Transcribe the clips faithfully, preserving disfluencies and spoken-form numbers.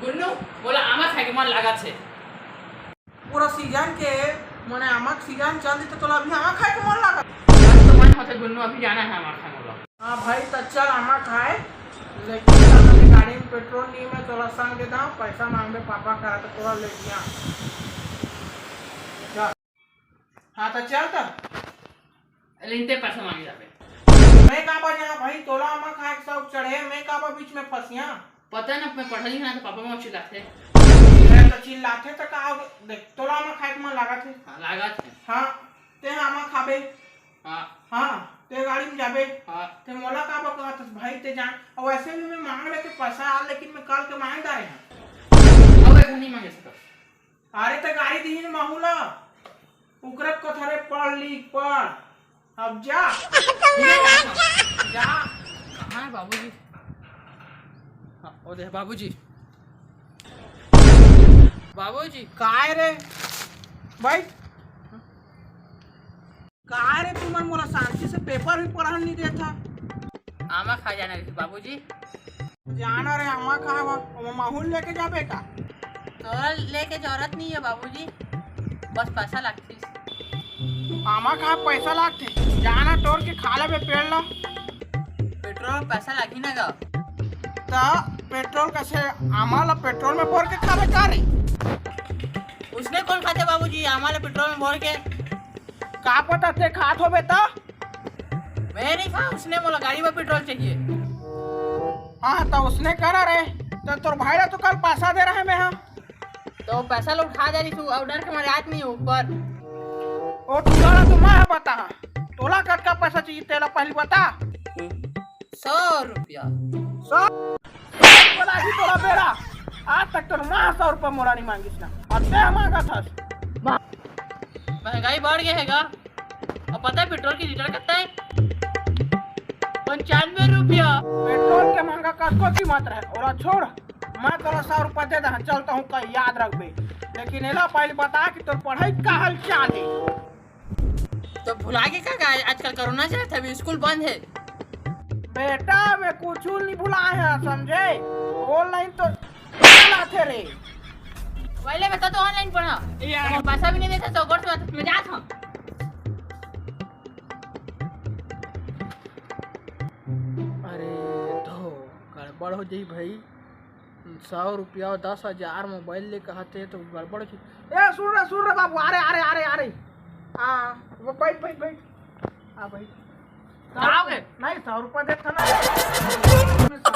गुन्नू, मोला आमा खाए के मन लागत हे। पूरा सीजन के, मने आमा के सीजन चल दिस त तोला अभी आमा खाए के मन लागत? मन तो मन होथे गुन्नू, अभी जाना हे आमा खाए मोला। हाँ भाई, त चल आमा खाए, लेकिन अगर गाड़ी में पेट्रोल नहीं, मैं तोला संग दे दां, पैसा मांगबे पापा करा त तोला ले जिया। जा। हाँ, त चल त। लेकिन ते पैसा मांगे जाबे। मैं काबर जांव भाई, तोला आमा खाए के शौक चढ़े, मैं काबर बीच में फंसिया? पता ना, मैं पढ़ा लिखा ना, तो पापा मोर चिल्लाथे। मैं तो चिल्लाथे त का हो गे? देख, तोला आमा खाए के मन लागत हे। हाँ, लागत हे। हाँ, ते आमा खाबे। हाँ। हाँ, ते गाड़ी में जाबे। हाँ। ते मोला काबर कहत हस भाई, ते जान। अउ वैसे भी मैं मांग लेके पैसा आ, लेकिन मैं कल के मांग डारे हंव। अब ऐसा नहीं मांगे सकत। अरे, त गाड़ी दिही न महू ला। ओकरा कथरे पढ़ लिख, पढ़। अब जा। जा। कहाँ हे बाबूजी? हाँ, ओ दे बाबूजी। बाबूजी। काय रे? बैठ। का रे, तुमन मोला शांति से पेपर भी पढ़न नहीं देत हा? आमा खा जाना रहिस बाबूजी। जाना रे, आमा खाए बर, ओमा माहूल लेके जाबे का? तोरा लेके जरूरत नहीं हे बाबूजी, बस पैसा लागतिस। आमा खाए पैसा लागथे, जाना तोड़ के खा लेबे पेड़ ला। पेट्रोल पैसा लागही ना गा। त पेट्रोल कैसे, आमा ला पेट्रोल में बोर के खाबे का रे? उसने कौन खाथे बाबूजी, आमा ला पेट्रोल में बोर के? का पता ते खात होबे त? मैं नहीं खा, उसने बोला गाड़ी में पेट्रोल चाहिए। हाँ, त उसने करा रे, त तोर भाई ला तो कल पैसा दे रहे मैं, हाँ। तो पैसा ला उठा दे रही तू, और डर के मारे आत नहीं ऊपर। ओ टुरा ला तो मैं बता, तोला कतका पैसा चाहिए तेला पहले बता। सौ रुपया। सौ? बोला ही तोला बेरा, आज तक तोर माँ सौ रुपया मोला नहीं मांगिस ना, अब ते मांगत हस। महंगाई बढ़ गया है गा। अब पता है पेट्रोल की लीटर कितना है? पंचानवे रुपया। पेट्रोल के महंगा कतको कीमत रहे, ओला छोड़, मैं तोला सौ रुपया दे दे, चलता हूँ, कहीं याद रखबे। लेकिन एला पहले बता कि तोर पढ़ाई का हाल चाल है? तो भुला के का, का आजकल कोरोना चलत हे, अभी स्कूल बंद है। बेटा, मैं कुछ नहीं भुलाए हैं, समझे? ऑनलाइन तो चलाथे रे। पहले बेटा तो ऑनलाइन पढ़ा। यार। पैसा भी नहीं देता तो गोड़ से मैं जात हूँ। अरे, तो गड़बड़ हो जाई भाई। सौ रुपया अउ दस हजार मोबाइल ले कहत हे तो गड़बड़ की। ए, सुन रे, सुन रे बाबू, अरे, अरे, अरे, अरे। हाँ, वो बैठ, बैठ, बैठ। हाँ, बैठ। का हो गए? नहीं, सौ रुपया देता ना। सौ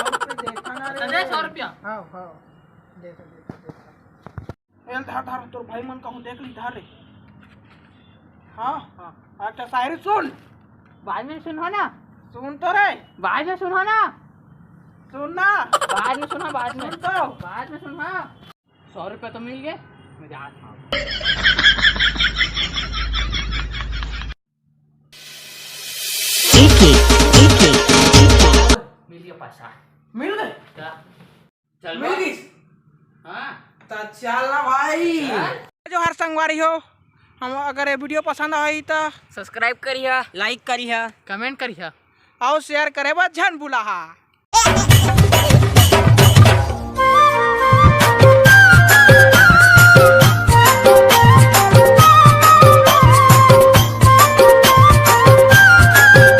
रुपया देता ना रे। दे सौ रुपया। हाँ, हाँ। दे दे, दे दे, दे दे। एल धर, धर, तोर भाई मन कहूँ देख ली, धर रे। हाँ, हाँ। अच्छा, शायरी सुन। बाद में सुनहा ना। सुन तो रे। बाद में सुनहा ना। सुन ना। बाद में सुनहा, बाद में। सुन तो। बाद में सुनहा। सौ रुपया तो मिल गए, मैं जात हूँ। मिल गया पैसा। मिल गए? क्या? चल मिल बा। गइस? हाँ। त चल ना भाई। चल। जोहार संगवारी हो, हम अगर ये वीडियो पसंद आई त subscribe करिहा, like करिहा, comment करिहा अउ share करे बर झन भुलाहा।